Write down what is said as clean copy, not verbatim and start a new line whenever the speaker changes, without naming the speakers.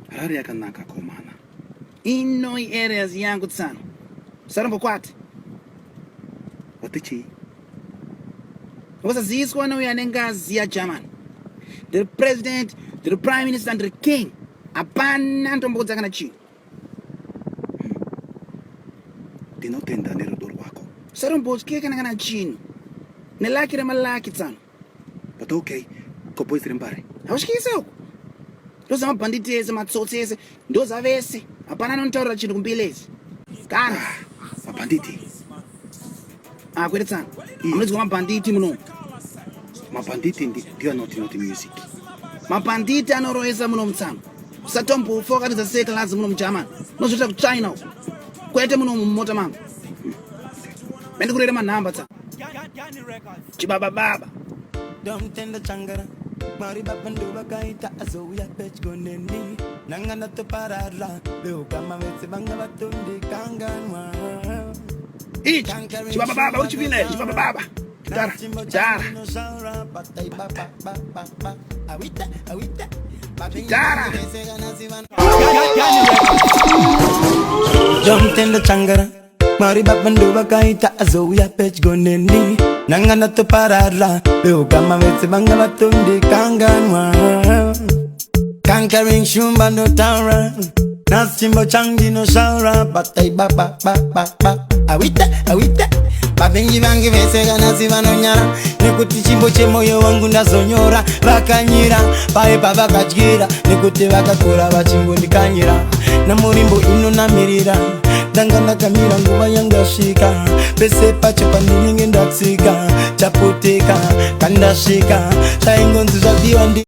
Harare yakanaka komana. Inoi areas yangu tsano. Sarombokwati. Wati chii? Usaziiswa neuyo anenge aziya German. Ndiri president, ndiri prime minister, ndiri king. Hapana ndomboudza kana chinhu. Ndinotenda nerudo rwako. Usarombotye kana chinhu. Nelaki remalaki tsano. But okay, ko boys rembare. Hautyise uko. Ndoza mabhanditi ese, matsotsi ese, ndoza vese. Hapana anonitaurira chinhu kumbilezi. Kana. Mabhanditi. Ah, kwete tsano. Munonzwa mabhanditi muno. Mabhanditi ndiyo anoti not music. Mabhanditi anoroesa muno mutsano. Usatombofa wakaridza sekalazi muno muGerman. Unozviita kuChina uko. Kwete muno mumota mangu. Mendikurere manhamba tsano. Chibaba baba.
Domtenda changara Mwari baba ndovakaita azouya pedyo neni Nanga ndatoparara Veukama vese vanga vatondikanganwa.
Ichi chibaba baba uri chipina here chibaba baba. Tara tara. Tara.
Domtenda changara Mwari baba ndovakaita azouya pedyo neni Nanga ndatoparara Veukama vese vanga vatondikanganwa. Conquering shumba ndotaura Nhasi chimbo changu ndinoshaura Batai ba ba ba ba ba Awita awita Vavengi vangu vese kanasi vanonyara Nekuti chimbo chemoyo wangu ndazonyora. Vakanyira paye pavakadyira Nekuti vakakura vachingondikanyira. Namurimbo inonamirira ndanga ndakamira nguva yangasvika. Pese pacho pandinenge ndatsika chaputika kandasvika zvaingonzi zvabiwa ndi.